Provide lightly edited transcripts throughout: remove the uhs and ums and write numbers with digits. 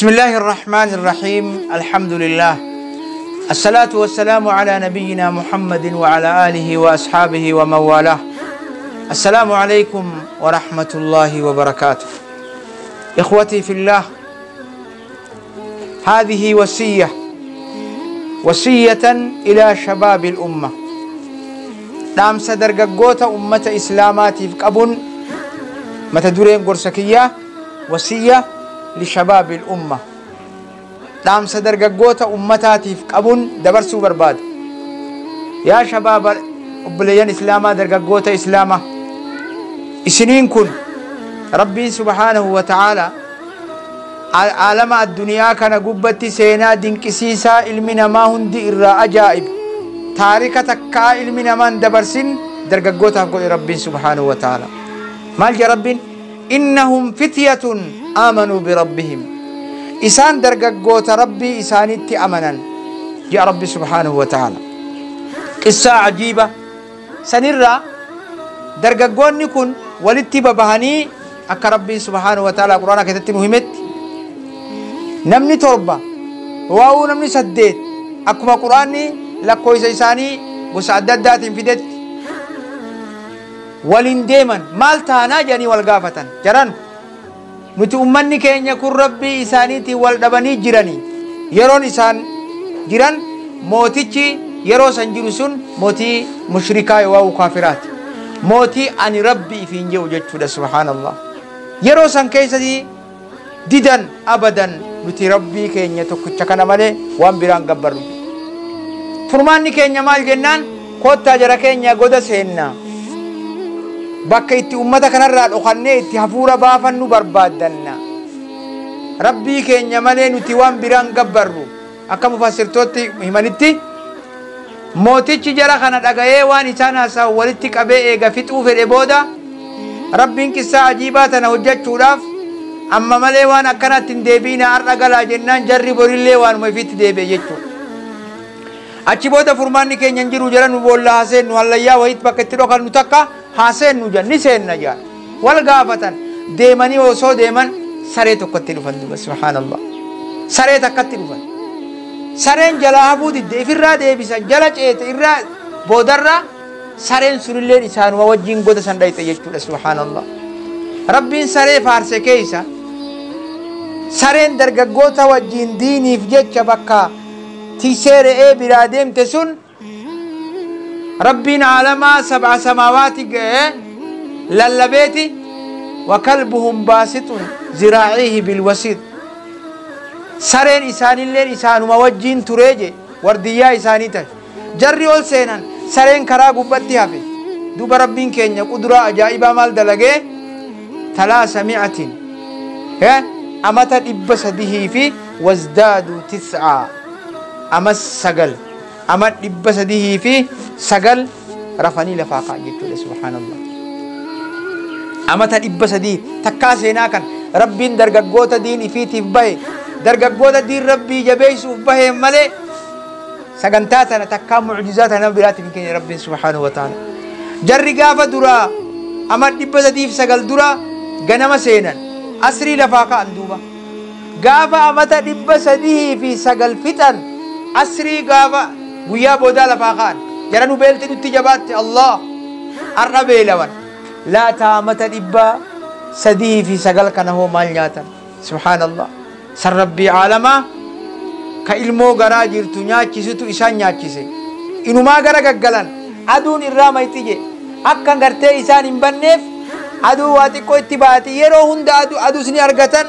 بسم الله الرحمن الرحيم. الحمد لله، الصلاة والسلام على نبينا محمد وعلى آله وأصحابه ومن والاه. السلام عليكم ورحمة الله وبركاته. إخوتي في الله، هذه وصية، وصية إلى شباب الأمة. Dhaamsa dargaggoota ummata islaamaatiif qabuun mata dureen gorsa kiyyaa وصية لشباب الأمة. Dhaamsa dargaggoota ummataatiif qabuun dabarsuu barbaada. Yaa shabaaba, obboleeyyan islaamaa, dargaggoota islaamaa, isiniin kun Rabbiin سبحانه وتعالى aalama addunyaa kana gubbatti seenaa dinqisiisaa ilmi namaa hundi irraa ajaa'ibu, taarika takkaa ilmi namaan dabarsin dargaggootaaf godhe Rabbiin سبحانه وتعالى. Maal jedha Rabbiin? إنهم فتية آمنوا بربهم. Isaan dargaggoota Rabbii isaanitti amanan jedha Rabbi سبحانه وتعالى. Qissaa ajiiba sanirraa dargaggoonni kun walitti babahanii, akka Rabbiin سبحانه وتعالى Quraana keessatti nu himetti, namni torba waa'uu namni saddeet, akkuma Quraanni lakkoofsa isaanii gosa adda addaatiin fidetti waliin deeman. Maal taanaa jedhanii wal gaafatan. Jaran, nuti ummanni keenya kun Rabbii isaaniitiin wal dhabanii jiranii. Yeroon isaan jiran mootichi yeroo san jiru sun mootii mushrikaa yookaan kaafiraati, mootii ani Rabbii ifiin jedhu jechuudha. سبحان الله. Yeroo san keessatti didan, abadan, nuti Rabbii keenya tokkicha kana malee waan biraan gabbarru. Furmaanni keenya maal jennaan, koottaa jara keenya, goda seennaa, bakka itti ummata kanarraa dhokannee itti hafuura baafannu barbaaddanna. Rabbii keenya malee nuti waan biraan gabbarru. Akka mufassirtootti himanitti, mootichi jara kana dhaga'ee waan isaan haasa'u walitti qabee eega fixuu fedhe booda, Rabbiin qissaa ajiibaa tana hojjechuudhaaf, amma malee waan akkanatti hin deebiina, har'a galaa jennaan, jarri borillee waanuma ifitti deebi'e jechuudha. Achi booda furmaanni keenya hin jiru jala, nu boolla haaseennu, hallayyaa wayitti bakka itti dhokannu takka haaseennu jan, ni seenna jaan wal gaafatan. Deemanii osoo deeman saree tokkotti dhufan duba. سبحان الله. Saree takkatti dhufan. Sareen jalaa hafuu didde, ifirraa deebisan, jala ceete irraa. Boodarraa sareen sunilleen isaanuma wajjin goda san dhayxe jechuudha. سبحان الله. Rabbiin saree faarse keeysa, sareen dargaggoota wajjin diiniif jecha bakka tiksee re'ee biraa deemte sun, Rabbiin caalamaa سبع سماوات ga'ee lallabeeti: وكلبهم باسط ذراعيه بالوصيد. Sareen isaanilleen isaanuma wajjiin turee je, wardiyyaa isaanii ta'e. Jarri ol seenan, sareen karaa gubbatti hafe. Duuba Rabbiin keenya quduraa ajaa'ibaa maal dalagee? 300, amata 300 fi وازدادوا تسعا, ama sagal, ama 309 rafanii lafaa ka'an jechuudha. سبحان الله. Amata 300 takkaa seenaa kan Rabbiin dargaggoota diin ifiitiif bahe, dargaggoota diin Rabbii jabeessuuf bahe malee, sagantaa tana takkaa mucjizaa tana nama biraatiif hin kenne Rabbiin سبحانه وتعالى. Jarri gaafa duraa ama 309 dura ganama seenan, asrii lafaa ka'an. Duuba gaafa amata 309 fixan, asrii gaafa guyyaa boodaa lafaa ka'an. Jara, nu beelti nutti jabaatte, Allah, har'a beelawan laata? Amata 309 kana hoo maal nyaatan? سبحان الله. San Rabbii caalamaa ka ilmoo garaa jirtu nyaachisutu isaan nyaachise. Inumaa gara gaggalan, aduun irraa mayxi je. Akka gartee isaan hin banneef aduu waa xiqqoo itti baati. Yeroo hunda aduu aduus ni argatan.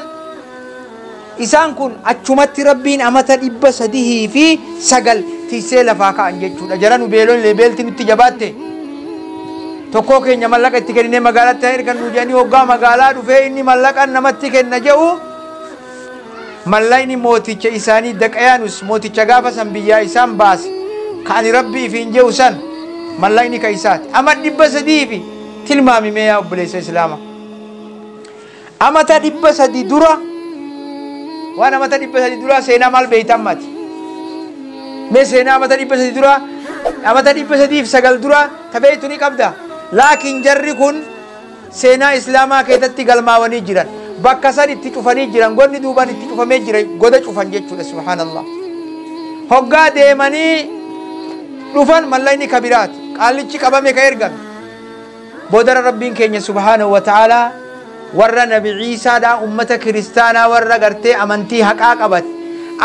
Isaan kun achumatti Rabbiin amata 309 tiksee lafaa ka'an jechuudha. Jara, nu beelon beelti nutti jabaatte, tokkoo keenya mallaqa itti kenninee magaalatti haa ergannu jedhanii, hoggaa magaalaa dhufee inni mallaqa namatti kenna jedhu, mallaqni mooticha isaanii Daqayaanus, mooticha gaafa san biyyaa isaan baase, ka ani Rabbii ifiin jedhu san, mallaqni ka isaati. Ama 300 fi tilmaami mee, yaa obboleessa islaama, amata 300 dura, waan amata 300 dura seenaa maal beeytan mati? Mee seenaa amata 300 dura, amata 309 dura tabeeytu ni qabda. Laakiin jarri kun seenaa islaamaa keessatti galmaawanii jiran. Bakka san itti cufanii jiran, godni duubaan itti cufamee jira, goda cufan jechuudha. Subhaanallah. Hoggaa deemanii dhufan mallayni kabiraati, qaallichi qabame ka ergame. Boodara Rabbiin keenya subhaanahu wa ta'aalaa warra Nabi Ciisaadhaa, ummata kiristaanaa warra gartee amantii haqaa qabate,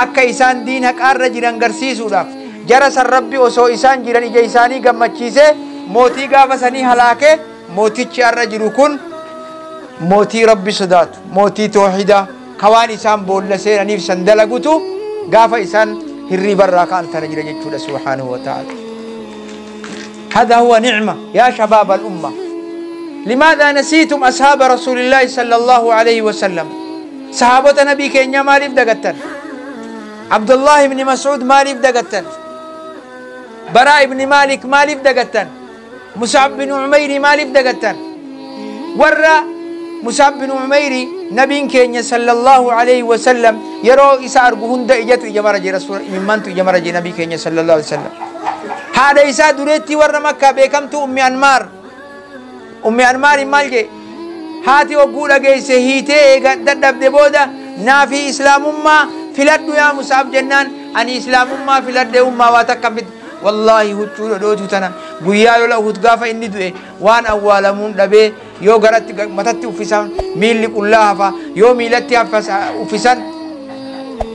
akka isaan diin haqaarra jiran garsiisuudhaaf jara san Rabbi osoo isaan jiran ija isaanii gammachiisee mootii gaafa sanii halaakee, mootichi har'a jiru kun mootii Rabbi sodaatu, mootii tooxidaa, ka waan isaan boolla seenaniif san dalagutu gaafa isaan hirriibarraa ka'an tana jira jechuudha. Subhaanahu wa ta'ala. هذا هو نعمة. يا شباب الأمة، لماذا نسيتم أصحاب رسول الله صلى الله عليه وسلم؟ صحابة نبي كينيا مالف دقتن، عبد الله بن مسعود مالف دقتن، براء بن مالك مالف دقتن، مصعب بن عمير مالف دقتن. ورا مصعب بن عمير نبي كينيا صلى الله عليه وسلم يرو إسا أرجوهن دقيته إجمارة رسول ممن تجمارة نبي كينيا صلى الله عليه وسلم. هذا إسا دريتي ورا مكة بكمت أمي أنمار، أمي أنمار مالجي هاتي وقول جيس هيتي دب دبودا نافي إسلام أمة في الأرض يا مصعب جنان أني إسلام أمة في الأرض أمة واتكفت. والله هتشول دوتو تنا قيا لو هتقاف إني دوي وان أول من دبي يو غرت متت أوفيسان ميل كلها فا يو ميلتي أوفيسان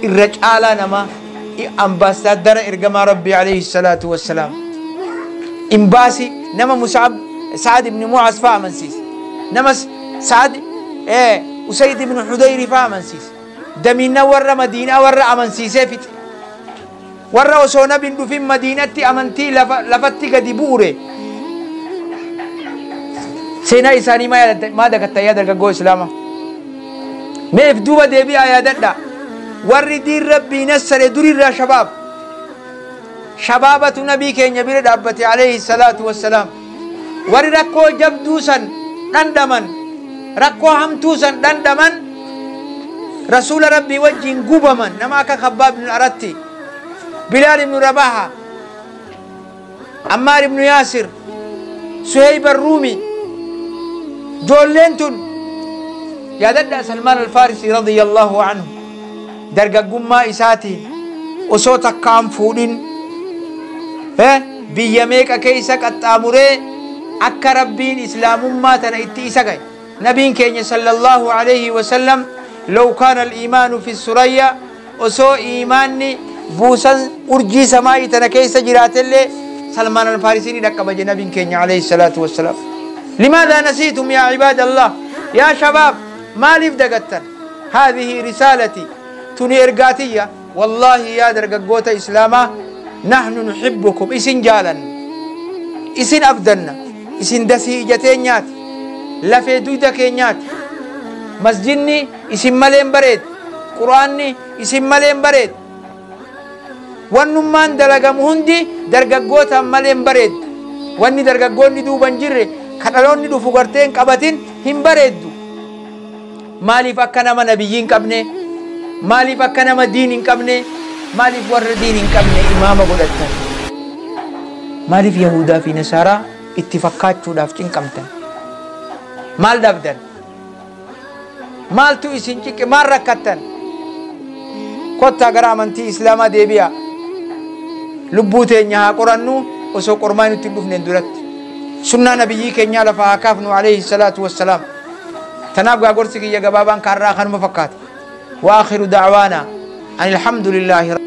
الرجال نما أمباسادر إرجما ربي عليه الصلاة والسلام. إمباسي نما مصعب سعد بن معاذ فامنسيس، نما سعد أسيد بن حضير فامنسيس، دمينا ورا مدينة ورا أمنسيس فيت ورا وسونا بن في مدينة أمنتي لفتي قد بوري سينا إساني ما دكت يا درك جو إسلامه ميف دوبا دبي آيادنا ورد ربي نسر دري را شباب شبابة نبي كين يبير دابتي عليه الصلاة والسلام. ورد ركو جبدوسا دندمن ركو همتوسا دندمن رسول ربي وجه قبمن نما خباب بن أرتي، بلال بن رباحة، عمار بن ياسر، سهيب الرومي، جولينتون يا دد سلمان الفارسي رضي الله عنه درجة إساتي وصوتك كام فودين بيميك كيسك التامري أكا ربين إسلام ما تنأتي إسكاي نبين كين صلى الله عليه وسلم لو كان الإيمان في السرية وسو إيماني بوسن أرجي سماي تنكيس جرات اللي سلمان الفارسي ركب نبين كين عليه الصلاة والسلام. لماذا نسيتم يا عباد الله يا شباب؟ ما لفدقتن هذه رسالتي تني إرقاتية. والله يا درقوت إسلاما نحن نحبكم إسن جالا إسن أبدنا إسن دسي إجتينيات لفي دودا كينيات مسجدني إسن ملين بريد قرآني إسن ملين بريد ونمان دلقا مهندي درقوتا ملين بريد واني درقوني دو بنجري كتالوني دو فقرتين قبتين هم بريد. مالي فكنا ما نبيين قبني، مالي فكنا ما دين قبني، مالي ور دين قبني إمام قدرتن، مالي في يهودا في نصارى اتفاقات شو كمتن مال دابدن مال تو إسنجك مال ركتن كوتا غرامنتي إسلاما ديبيا لبوتين يا قرانو وسو قرمان تلوف ندرت سنة نبيي كنيا لفا عليه الصلاة والسلام. تنابقى قرسك يا جبابان كارا خن مفكات. وآخر دعوانا أن الحمد لله.